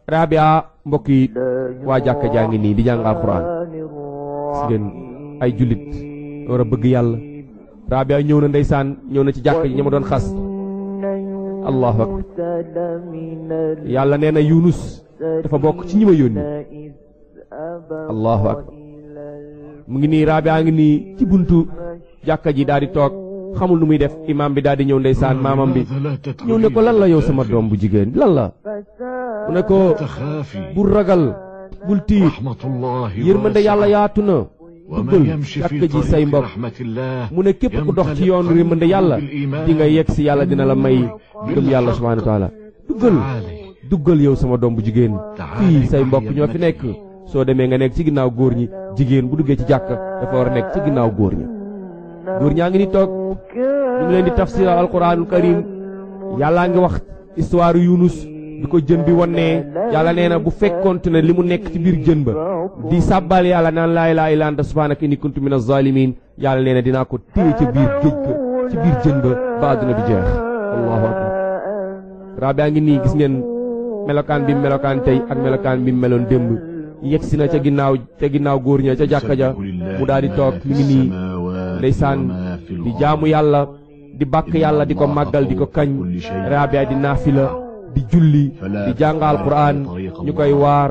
Rabia mbokk yi waa jàkka jaa ngi nii di jàng alquran gis ngeen ay jullit war a bëgg yàlla. Rabia ñëw na ndeysaan ñëw na ci jàkka ji ña ma doon xas. allahu akbar yàlla nee na Yunus dafa bokk ci ñi ma yónni. allahu akbar mu ngi nii Rabia ngi nii ci buntu jàkka ji daal di toog xamul nu muy def imam bi daal di ñëw ndeysaan maamam bi ñëw ne ko lan la yow sama doom bu jigéen lan la mu ne ko bul ragal bul tiit yërmande yàlla yaatu na duggal jàkka ji say mbokk mu ne képp ku dox ci yoon yërmande yàlla di nga yegg si yàlla dina la may gëm yàlla subhanahu wa taala duggal yow sama doom bu jigéen fii say mbokk ñoo fi nekk soo demee nga nekk ci ginnaaw góor ñi jigéen bu duggee ci jàkka dafa war a nekk ci ginnaaw góor ñi góor ñaa ngi ni toog ñu ngi leen di tafsir alquranul karim yàllaa ngi wax histoire Yunus bi ko jën bi wonnee yàlla nee na bu fekkonte ne li mu nekk ci biir jën ba di sàbbal yàlla naan laa ilaaha illa anta subhaanaka inni kuntu mina zaalimiin yàlla nee na dinaa ko téye ca biir géej ga ci biir jën ba ba àdduna bi jeex allahu akbar Rabia ngi nii gis ngeen melokaan bi melokaan tey ak melokaan bi meloon démb yegsi na ca ginnaaw góor ña ca jàkka ja mu daal di toog mi ngi nii ndeysaan di jaamu yàlla di bàkk yàlla di ko màggal di ko kañ Rabia di naafila di julli di jàngal Qur'an ñu koy waar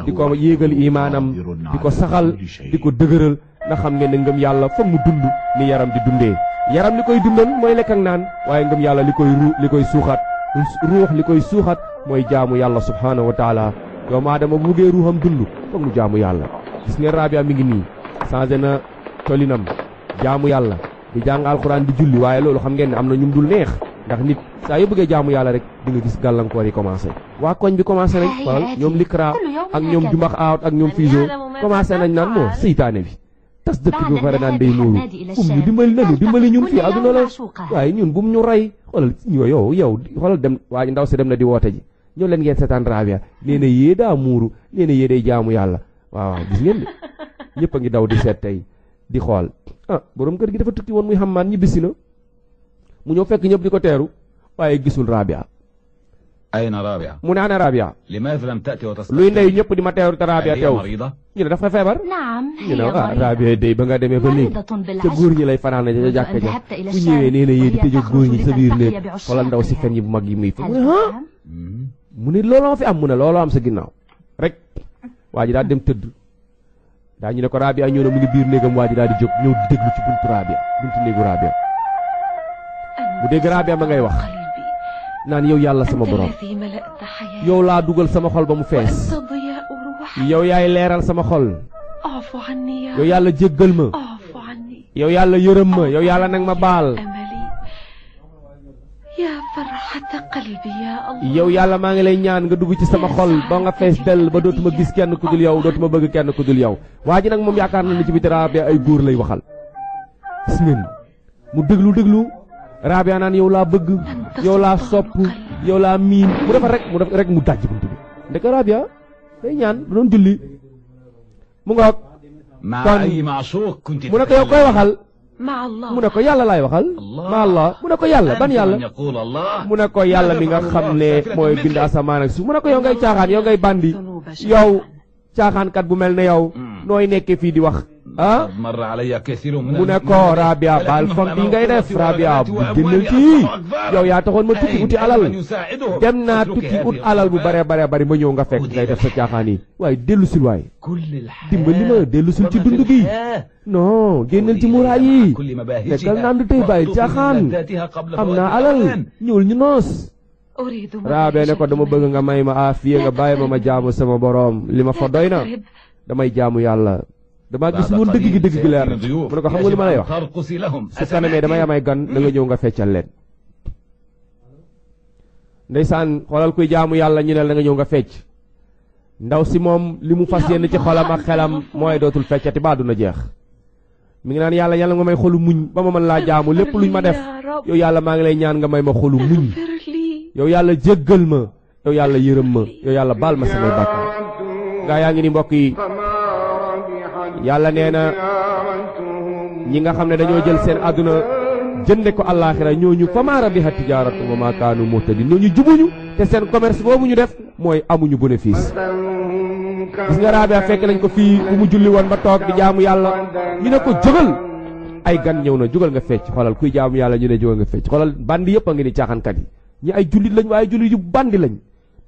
di ko yéegal imaanam di ko saxal di ko dëgëral nga xam ngeen ne ngëm yàlla fa mu dund ni yaram di dundee yaram li koy dundal mooy lekk ak naan waaye ngëm yàlla li koy suuxat ruux li koy suuxat mooy jaamu yàlla subhanahu wa taala doomu aadama bu buggee ruuxam dund foog mu jaamu yàlla gis ngeen Rabia mi ngi nii changé na tolinam jaamu yàlla di jàng alxuraan di julli waaye loolu xam ngeen ne am na ñum dul neex ndax nit saa yu bëggee jaamu yàlla rek di nga gis gàllankoor yi commencé waa koñ bi commencé nañ xoolal ñoom Likra ak ñoom Jumbax Aawat ak ñoom Fiso commencé nañ naan moo seytaane bi tas dëkk bi ba pare naan day muuru ñu dimbali ñun fii aduna la waaye ñun bu mu ñu rey xoolal yow xoolal dem waa ndaw si dem na di woote ji ñëw leen ngeen seetaan Rabia nee na yee daa muuru nee na yee day jaamu yàlla waaw gis ngeen de ñëpp a ngi daw di seet tey di xool borom kër gi dafa tukki woon muy xammaan ñibbisi na mu ñëw fekk ñëpp di ko teeru waaye gisul Rabia ayna Rabia mu ne ana Rabia limaadha lam ta'ti wa tasbih luy ndey ñëpp di ma teeru te Rabia teew ñu ne dafa feebar ñu ne Rabia day ba nga demee ba léegi ca góor ñi lay fanaan ca jàkka ja bu ñëwee nee na yee di tëjoo góor ñi sa biir néeg xoolal ndaw si fen yi bu mag yi muy fa mu ne looloo fi am mu ne looloo am sa ginnaaw rek waa ji daal dem tëdd daa ñu ne ko Rabia ñëw na mu ngi biir néegam waa ji daal di jóg ñëw di déglu ci buntu néegu Rabia mu dégg Rabia ma ngay wax naan yow yàlla sama borom yow laa dugal sama xol ba mu fees yow yaay leeral sama xol yow yàlla jéggal ma yow yàlla yërëm ma yow yàlla nag ma baal yow yàlla maa ngi lay ñaan nga dugg ci sama xol ba nga fees dell ba dootuma gis kenn ku dul yow dootuma bëgg kenn ku dul yow waa ji nag moom yaakaar na ni ci biti Rabia ay góor lay waxal gis ngeen mu déglu Rabia naan yow laa bëgg yow laa sopp yow laa miin mu defar rek mu dajj buntu bi ndeke Rabia day ñaan du doon julli mu ngoog kon mu ne ko yow koy waxal mu ne ko yàlla laay waxal ma Allah mu ne ko yàlla ban yàlla mu ne ko yàlla mi nga xam ne mooy bind asamaan ak suuf mu ne ko yow ngay caaxaan yow ngay bandi yow caaxaankat bu mel ne yow nooy nekkee fii di wax mu ne ko Rabia baal fam bi ngay def Rabia bu génnal ci yow yaa taxoon ma tukki uti alal dem naa tukki ut alal bu bare bari ma ñëw nga fekk ngay def sa caaxaan yi waaye dellusil waay dimbali ma dellusil ci dund gi non génnal ci muraay yi nekkal naan du tey bàyyi caaxaan am naa alal ñëwul ñu noos Rabia ne ko dama bëgg nga may ma aafiya nga bàyyi ma jaamu sama borom li ma fa doy na damay jaamu yàlla damaa gis woon dëgg gi leer na mu ne ko xam nga li ma lay wax su kanamee damay amay gan da nga ñëw nga feccal leen ndeysaan xoolal kuy jaamu yàlla ñu ne da nga ñëw nga fecc ndaw si moom li mu fas yéene ci xolam ak xelam mooy dootul feccati ba duna jeex mi ngi naan yàlla nga may xolu muñ ba ma mën laa jaamu lépp luñ ma def yow yàlla maa ngi lay ñaan nga may ma xolu muñ yow yàlla jéggal ma yow yàlla yërëm ma yow yàlla baal ma samay bàkkaar gaa yaa ngi ni mbokk yi yàlla nee na ñi nga xam ne dañoo jël seen àdduna jënde ko àllaaxira ñooñu famaa rabihat tijaaratu wa maa kaanu muhtadin ñooñu jubuñu te seen commerce boobu ñu def mooy amuñu bénéfice. gis nga Rabia fekk nañ ko fii bu mu julli woon ba toog di jaamu yàlla ñu ne ko jógal ay gan ñëw na jógal nga fecc xoolal kuy jaamu yàlla ñu ne jógal nga fecc xoolal bandi yëpp a ngi ni caaxaankat yi ñi ay jullit lañ waaye jullit yu bandi lañ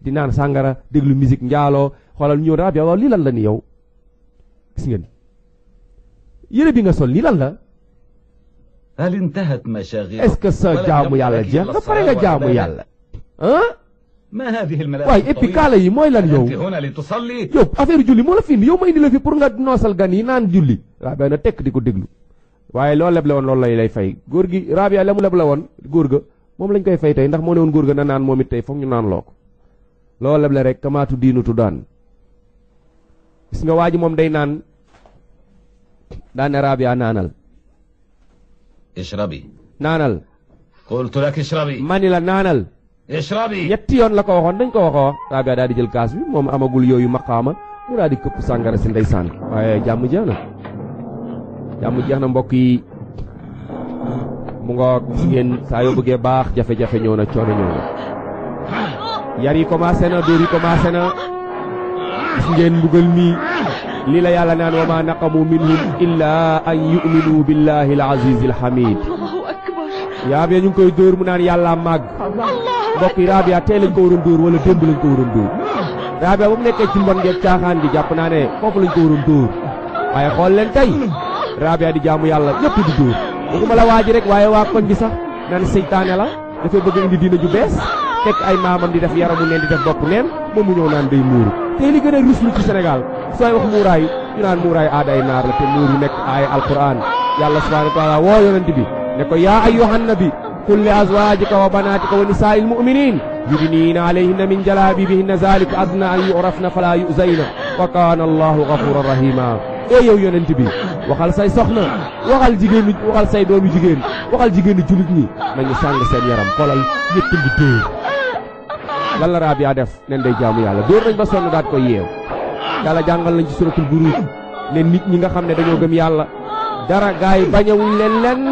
di naan sàngara déglu musique njaaloo xoolal ñëw Rabia waaw lii lan la ni yow gis ngeen yére bi nga sol lii lan la هل انتهت مشاغل est-ce que sa jaamu yàlla jeex nga pare nga jaamu yàlla ما هذه الملابس waaye et puis kaala yi mooy lan yow أنت هنا لتصلي yow affaire julli moo la fi indi yow ma indi la fi pour nga noosal gan yi naan julli Rabia na tekk di ko déglu waaye loo leble woon loolu lay fay góor gi Rabia la mu leble woon góor ga moom lañ koy fay tey ndax moo ne woon góor ga na naan moom it tey foog ñu naan loo ko loo leble rek kamaatu diinutu daan gis nga waa ji moom day naan daan ne Rabia naanal اشربي naanal قلت لك اشربي mani la naanal اشربي ñetti yoon la ko waxoon dañ ko waxoo Rabia daal di jël kaas bi moom amagul yooyu maqaama mu daal di këpp sàngara si ndeysaan waaye jàmm jeex na mbokk yi mu ngoog gis ngeen saa yoo bëggee baax jafe-jafe ñëw na coono ñëw na yar yi commencé na dóor yi commencé na gis ngeen mbugal mi lii la yàlla naan wa ma naqamu minhum illa an yu'minu billahi al-aziz al-hamid Rabia ñu ngi koy dóor mu naan yàlla màgg mbokk yi Rabia tey lañ ko waroon dóor wala démb lañ ko waroon dóor Rabia ba mu nekkee ci mbon ngeeg caaxaan gi jàpp naa ne foofu lañ ko waroon dóor waaye xool leen tey Rabia di jaamu yàlla ñëpp di dóor waxuma la waa ji rek waaye waa koñ bi sax naan seytaane la dafay bëgg indi diina ju bees fekk ay maamam di def yaramu neen di def bopp neen moom mu ñëw naan day muuru tey li gën a ruslu ci Sénégal sooy wax muuraay ñu naan muuraay aaday naar la te muur yu nekk ay alquran yàlla subhanahu wa taala woo yonent bi ne ko yaa ayyuhan nabi qul li azwajika wa banatika wa nisaa'il mu'minin yudniina alayhinna min jalabibihinna zalika adna an yu'rafna fala yu'zayna wa kana allahu ghafuran rahima ee yow yonent bi waxal say soxna waxal jigéen ñi waxal say doomi jigéen waxal jigéen ñi julit ñi nañu sàng seen yaram xolal ñëpp ngi dóor lan la Rabia def nen day jaamu yàlla dóor nañ ba sonn daat koy yeew yàlla jàngal nañ ci suratul buruj ne nit ñi nga xam ne dañoo gëm yàlla dara gaay bañawuñ leen lenn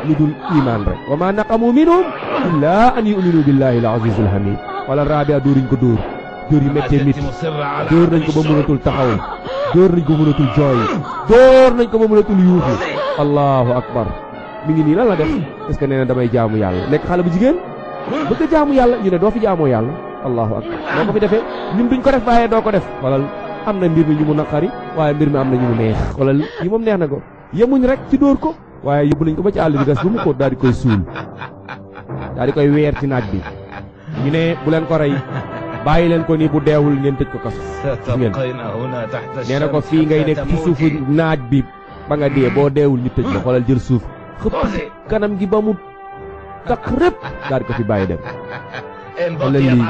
lu dul iman rek wa ma naqamu minhum illa an yu'minu billahi al-aziz al-hamid wala Rabia dóoriñ ko dóor yu méttee mit dóor nañ ko ba mënatul taxaw dóor nañ ko mënatul jooy dóor nañ ko ba mënatul yuuxu allahu akbar mi ngi nii lan la def est-ce que nee na damay jaamu yàlla nekk xale bu jigéen bëgg a jaamu yàlla ñu ne doo fi jaamoo yàlla allahu akbar doo ko fi defee ñun duñ ko def waaye doo ko def xoolal am na mbir mi ñu mu naqari waaye mbir mi am na ñu mu neex xoolal yi moom neex na ko yemuñ rek ci dóor ko waaye yóbbu nañ ko ba ci àll bi gas ba mu ko daal di koy suul daal di koy weer ci naaj bi ñu ne bu leen ko rey bàyyi leen ko nii bu deewul ngeen tëj ko kaso ngeen nee na ko fii ngay nekk ci suufu naaj bi ba nga dee boo deewul ñu tëj ko xoolal jël suuf xëpp kanam gi ba mu takk rëpp daal di ko fi bàyyi dem xoolal lii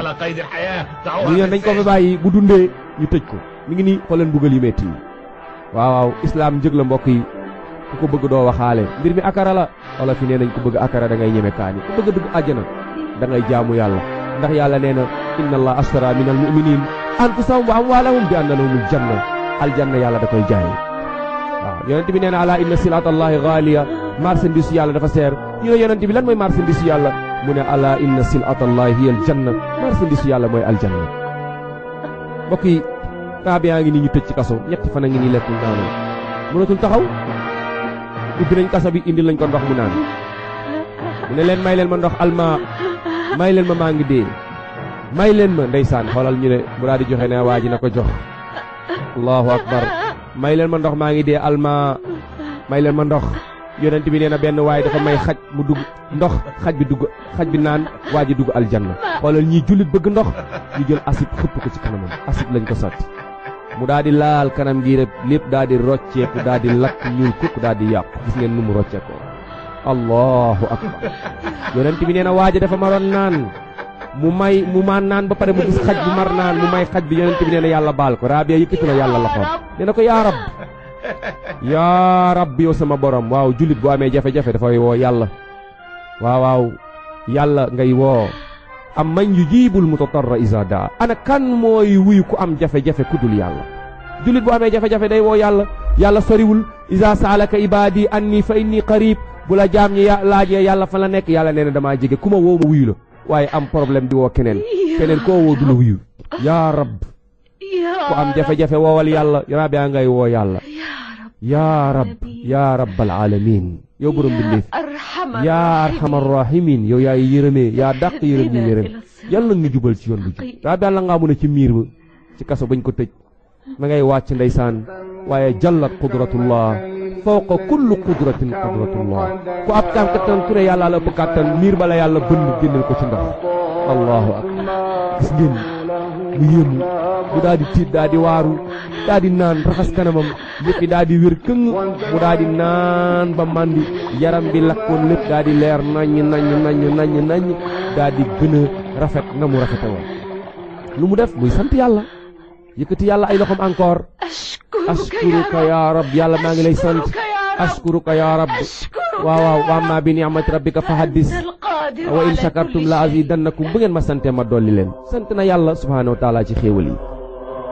ñu ne nañ ko fi bàyyi bu dundee ñu tëj ko mi ngi nii xoolal mbugal yi metti yi waaw islam njëg la mbokk yi ku ko bëgg doo waxaale mbir mi akara la wala fi nee nañ ko bëgg akara da ngay ñeme kaani ku bëgg dugg àjjana da ngay jaamu yàlla ndax yàlla nee na inna allah ashtara min al mu'minin anfusahum wa amwalahum bi anna lahumul janna aljanna yàlla da koy jaay waaw yonent bi nee na ala inna silatallahi ghaliya marchandise yàlla dafa seer ñu ne yonent bi lan mooy marchandise yàlla mu ne ala inna silatallahi hiya aljanna marchandise yàlla mooy aljanna mbokk yi Rabia ngi nii ñu tëj ci kaso ñetti fan a ngi nii lekk naanu mënatul taxaw ubbi nañ kaso bi indi lañ ko ndox mu naan mu ne leen may leen ma ndox alma may leen ma maa ngi dee may leen ma ndeysaan xoolal ñu ne mu daal di joxe ne waa ji na ko jox allahu akbar may leen ma ndox maa ngi dee alma may leen ma ndox yonent bi nee na benn waaye dafa may xaj mu dugg ndox xaj bi naan waa ji dugg aljanna xoolal ñii jullit bëgg ndox ñu jël acide xëpp ko ci kanamam acide lañ ko sotti mu daal di laal kanam gi rek lépp daal di rocceeku daal di lakk ñuul kukk daal di yàqu gis ngeen nu mu rocceekoo allahu akbar yonent bi nee na waa ji dafa maroon naan mu maan naan ba pare mu gis xaj bu mar naan mu may xaj bi yonent bi nee na yàlla baal ko Rabia yëkkati na yàlla la xool nee na ko yaa rab yow sama borom waaw jullit bu amee jafe-jafe dafay woo yàlla waaw yàlla ngay woo am man yujibul mutatarra iza daa ana kan mooy wuyu ku am jafe-jafe ku dul yàlla jullit bu amee jafe-jafe day woo yàlla soriwul iza saalaka ibadi anni fa inni qarib bu la jaam ñi laajee yàlla fan la nekk yàlla nee na damaa jege ku ma woo ma wuyu la waaye am problème di woo keneen koo woo du la wuyu yaa rab ku am jafe-jafe woowal yàlla Rabia ngay woo yàlla yaa rab yaa rabbal alamin yow borom bindeef yaa arhamar rahimin yow yaay yërëmee yaa dàq yërëm ñu yërëm yàlla nga jubal ci yoon bu jub Rabia la ngaa mun a ci miir ba ci kaso bañ ko tëj ma ngay wàcc ndeysaan waaye jallat qudratullah fawqa kulli qudratin qudratullah ku ab kàttan ku ne yàlla la ëpp kàttan miir bala yàlla bënn génneel ko ci ndox allahu akbar gis ngeen mu yéemu mu daal di tiit daal di waaru daal di naan raxas kanamam yëpp daal di wér këng mu daal di naan ba màndi yaram bi lakkoon lépp daal di leer naññ daal di gën a rafet na mu rafete woon lu mu def muy sant yàlla yëkkati yàlla ay loxom encore ashkuruka ya rab yàlla maa ngi lay sant ashkuruka ya rab waaw wa amma bi ni'mati rabbika fa haddis wa in shakartum la azidannakum bu ngeen ma sante ma dolli leen sant na yàlla subhanahu wa taala ci xéewal yi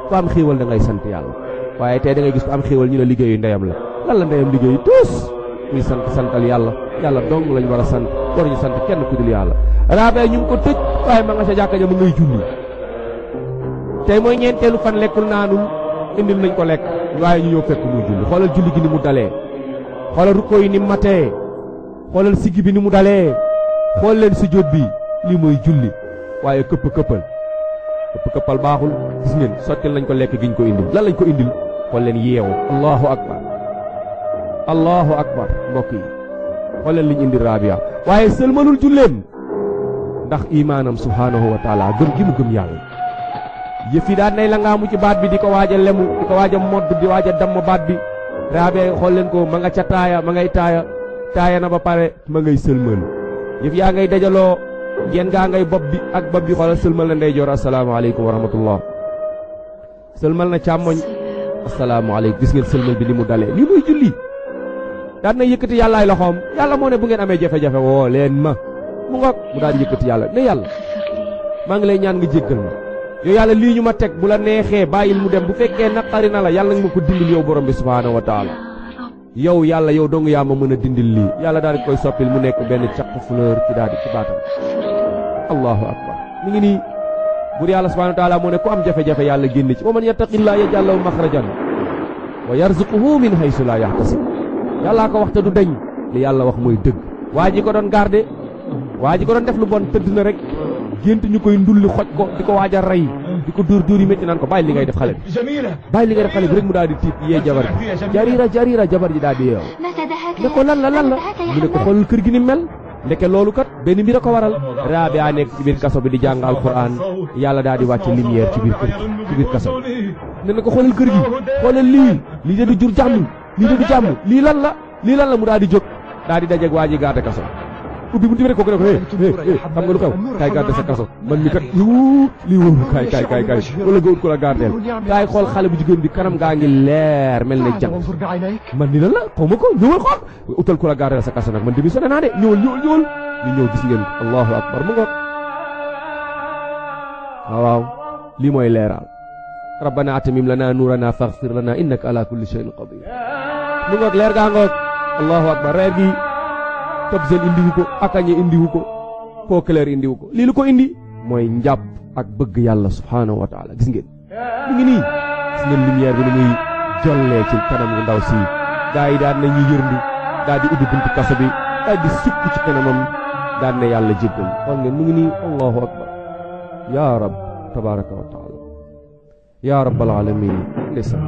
ku am xéewal da ngay sant yàlla waaye tey da ngay gis ko am xéewal ñu ne liggéeyu ndeyam la lan la ndeyam liggéeyu tous muy santal yàlla dong lañ war a sant war ñu sant kenn ku dul yàlla Rabia ñu ngi ko tëj waaye ma nga ca jàkka ja mu ngay julli tey mooy ñeenteelu fan lekkul naanul indil nañ ko lekk waaye ñu ñëw fekk muy julli xoolal julli gi ni mu dalee xoolal rukkoo yi ni mu matee xoolal siggi bi ni mu dalee xool leen sujjóot bi lii mooy julli waaye këppal baaxul gis ngeen sottil nañ ko lekk gi ñu ko indil lan lañ ko indil xool leen yeewu allahu akbar mbokk yi xool leen liñ indil Rabia waaye sëlmalul julleem ndax imaanam subhanahu wa taala gëm gi mu gëm yàlla yëf yi daan nay la ngaamu ci baat bi di ko waaj a lemu di ko waaj a modd di waaj a damm baat bi Rabia xool leen ko ma nga ca taaya ma ngay taaya na ba pare ma ngay sëlmal yëf yaa ngay dajaloo ngeen gaa ngay bopp bi ak bopp bi xoolal sëlmal na ndeyjoor asalaamaaleykum wa rahmatullah sëlmal na càmmoñ asalaamaaleykum gis ngeen sëlmal bi ni mu dalee lii muy julli daan na yëkkati yàlla ay loxoom yàlla moo ne bu ngeen amee jafe-jafe woo leen ma mu ngoog mu daal di yëkkati yàlla ne yàlla maa ngi lay ñaan nga jéggal ma yow yàlla lii ñu ma teg bu la neexee bàyyil mu dem bu fekkee naqari na la yàlla nga ma ko dindil yow borom bi subhaanahu wa taala yow yàlla yow dong yaa ma mën a dindil lii yàlla daal di koy soppil mu nekk benn caq fleur ci daal di ci baatam allahu akbar mi ngi nii bur yàlla subhaanahu wa taala moo ne ku am jafe-jafe yàlla génn ci wa man yattaqillaa yaj'al lahu maxrajan wa yarzuquhu min haysu laa yahtasib yàllaa ko wax te du deñ li yàlla wax mooy dëgg waa ji ko doon garde waa ji ko doon def lu bon tëdd na rek gént ñu koy ndulli xoj ko di ko waaj a rey di ko dóor yi métti naan ko bàyyi li ngay def xale bi bàyyi li ngay def xale bi rek mu daal di tiit yee jabar ji jarira jabar ji daal di yeew ne ko lan la mu ne ko xoolal kër gi ni mel ndeke loolu kat benn mbir a ko waral Rabia nekk ci biir kaso bi di jàng alquran yàlla daal di wàcce lumière ci biir kër gi ci biir kaso bi ne na ko xoolal kër gi xoolal lii de du jur jàmm lii de du jàmm lii lan la mu daal di jóg daal di dajeeg waa ji garde kaso ubbi buntu bi rek kooku ne ko xam nga lu xew kaay garde sa kaso man mi kat lii wóoru kaay wala nga ut ko la gardeel kaay xool xale bu jigéen bi kanam gaa ngi leer mel na jant man ni lan la xaw ma ko ñëwal xool utal ko la gardeel sa kaso nag man démissionné naa de ñëwal ñu ñëw gis ngeen allahu akbar mu ngoog waaw lii mooy leeral rabbana atamim lana nuurana faghfir lana innaka ala kulli shay'in qadir mu ngoog leer gaa ngoog allahu akbar reer gi Tobsel indiwu ko akañe indiwu ko Poclair indiwu ko lii lu ko indi mooy njàpp ak bëgg yàlla subhaanahu wa taala gis ngeen mu ngi nii gis ngeen lumière bi ni muy jollee ci kanam gu ndaw si gaa yi daan nañu yërndu daal di ubbi buntu kaso bi daal di sukk ci kanamam daan ne yàlla jéggal xool ngeen mu ngi nii allahu akbar ya rab tabaraka wa taala ya rabbal alamin ndeysaan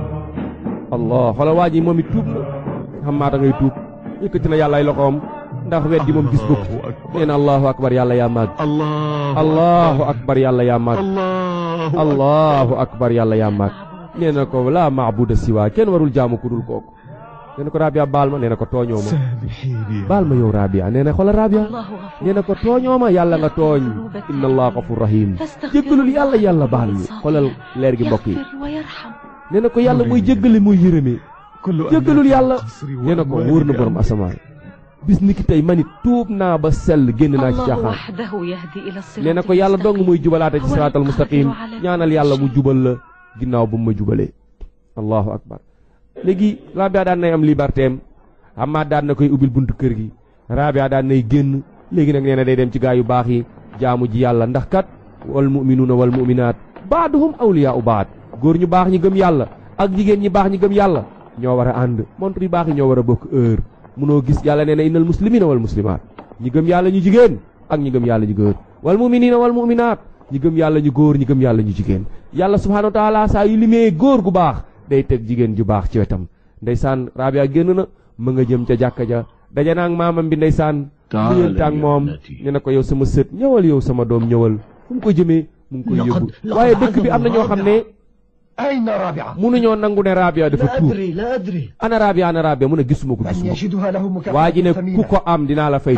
allah xoolal waa ji moom it tuub na xam maa da ngay tuub yëkkati na yàlla ay loxoom ndax weddi moom gis bokk nee na allahu akbar yàlla yaa màgg allahu akbar yàlla yaa màgg allahu akbar yàlla yaa màgg nee na ko laa maabuda siwaa kenn warul jaamu ku dul kooku nee na ko Rabia baal ma nee na ko tooñoo ma baal ma yow Rabia nee na xoolal Rabia nee na ko tooñoo ma yàlla nga tooñ inna allah ghafur rahim jéggalul yàlla baal ñu xoolal leer gi mbokk yi nee na ko yàlla mooy jéggale mooy yërëmee jéggalul yàlla nee na ko wóor na borom asamaan bis ni ki tey manit tuub naa ba sell génn naa ci caaxaan nee na ko yàlla dong muy jubalaate ci siraatal mustaqim ñaanal yàlla mu jubal la ginnaaw bu mu ma jubalee allahu akbar léegi Rabia daan nay am liberté am Hamad daan na koy ubbil buntu kër gi Rabia daan nay génn léegi nag nee na day dem ci gaa yu baax yi jaamu ji yàlla ndax kat wal mu'minuuna wal mu'minaat baaduhum awliyaa'u baad góor ñu baax ñi gëm yàlla ak jigéen ñi baax ñi gëm yàlla ñoo war a ànd montre yu baax yi ñoo war a bokk heure munoo gis yàlla nee na innal muslimiina wal muslimaat ñi gëm yàlla ñu jigéen ak ñi gëm yàlla ñu góor wal mu'miniina wal mu'minaat ñi gëm yàlla ñu góor ñi gëm yàlla ñu jigéen yàlla subhaanahu wa taala saa yu limee góor gu baax day teg jigéen ju baax ci wetam ndeysaan Rabia génn na ma nga jëm ca jàkka ja daje naa ak maamam bi ndeysaan nuyante ak moom ne na ko yow sama sët ñëwal yow sama doom ñëwal fu mu ko jëmee mu ngi koy yóbbu waaye dëkk bi am na ñoo xam ne munuñoo nangu ne Rabia dafa tuub ana Rabia mu ne gisuma ko waa ji ne ku ko am dinaa la fay